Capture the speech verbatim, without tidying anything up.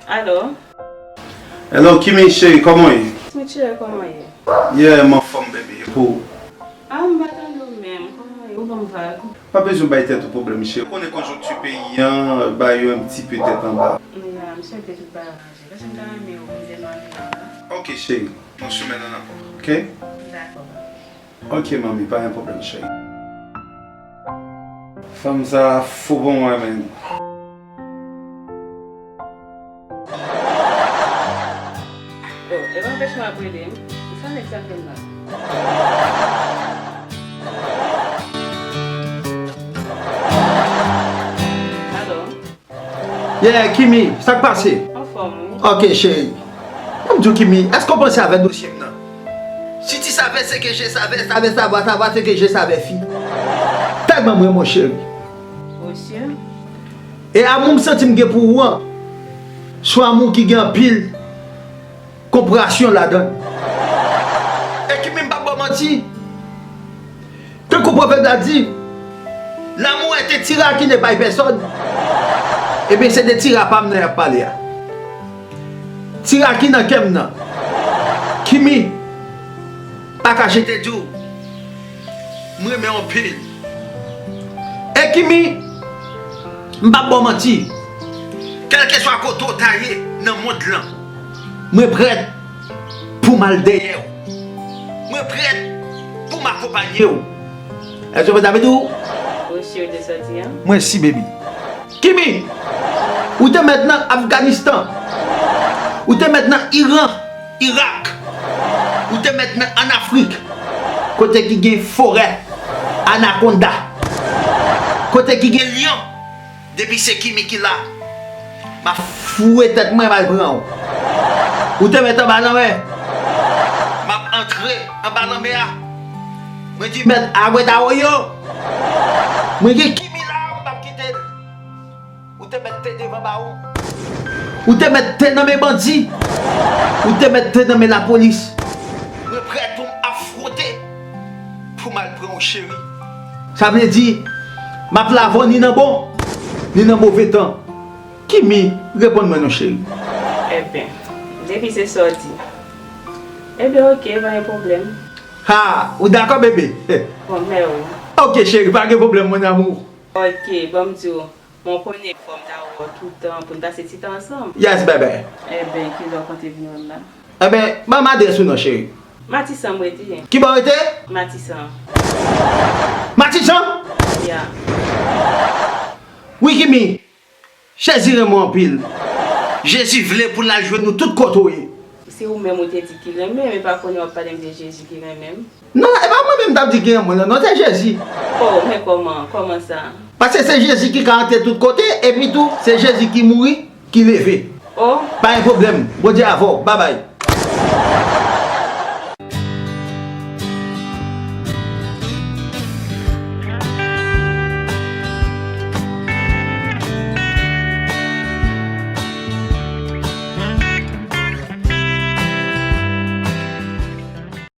Alo? Hello, Kimi cheri, kòman w ye? Sweet cheri, kòman w ye? Yeah, m anfòm, baby. E pou ou? Ah, m pa tande w menm. Kòman w ye? Ou ban m vag? Pa bezwen bay tèt ou pwoblèm, cheri. Ou konnen konjonkti peyi an ba yo yon ti pe tèt anba. Ya, m swete tout bagay ranje. Paske m ta renmen w vin de nou ale la. Ok, cheri. Nou sou men nan rapò, ok? Dakò. Ok, manmi, pa gen pwoblèm, cheri. Fanm sa fou pou mwen, menm. Oh, e pa anpeche m ap rele m. Sa nèg sa fè m la? Alo? Yeah, Kimi, sa k pase? Anfòm, wi. Ok, cheri. Ban m di w, Kimi, èske w panse avè dosye m nan? Si ti savè se ke je savè, savè sava, sava se ke je savè fi. Tèlman m renmen w, cheri. Osye? E amou m santi m gen pou ou an, se yon amou ki gen anpil konprasyon ladan l. E Kimi, m p ap ba w manti, tankou pwovèb la di, l'amour est un tyran qui ne baille personne. Ebyen, se de tyran pa m nan y ap pale a. Tyran ki nan kè m nan. Kimi, pa kache te di w, m renmen w anpil. E Kimi, m p ap ba w manti, kèlkeswa kote w ta ye nan mond lan, mwen prèt pou m al dèyè w. Mwen prèt pou m akonpanye w. Èske w konprann sa m vle di w? Osye, ou te sòti an? Mwen si, baby. Kimi, ou te mèt nan Afganistan. Ou te mèt nan Iran, Irak. Ou te mèt nan ann Afrik, kote ki gen forè anakonda, kote ki gen lyon. Depi se Kimi ki la, m ap foure tèt mwen, m al pran w. Ou te mèt anba lanmè. M ap antre anba lanmè a. Mwen di mèt Agwèdawoyo, mwen gen Kimi la, m p ap kite l. Ou te mèt te devan bawon. Ou te mèt te nan men bandi. Ou te mèt te nan men lapolis. Mwen prèt pou m afwonte, pou m al pran w, cheri. Sa vle di, m ap la avè w ni nan bon, ni nan move tan. Kimi, reponn mwen non, cheri. Ebyen, depi se sa w di. Ebyen, oke, pa gen pwoblèm. Ha, ou dakò, bebe? Bon, mè ou. Ok, cheri, pa gen pwoblèm, mon amour. Ok, ban m di w, mwen konnen fò m ta wè w toutan pou n pase ti tan ansanm. Yes, bebe. Ebyen, kilè w konte vin wè m la? Ebyen, ban m adrès ou non, cheri. Matisan m rete. Kibò w rete? Matisan. Matisan? Ya. Wi, Kimi. Jezi renmen w anpil. Jezi vle pou l al jwenn ou tout kote w ye. Se ou menm ou te di ki renmen, men pa konnen w ap pale m de Jezi ki renmen m. Non, e pa mwen menm m t ap di ki renmen w, non, non, se Jezi. Oh, men kòman, kòman sa? Paske se Jezi ki ka antre tout kote, epi tou, se Jezi ki mouri, ki leve. Oh, Pa gen pwoblèm. Bondye avè w. Babay.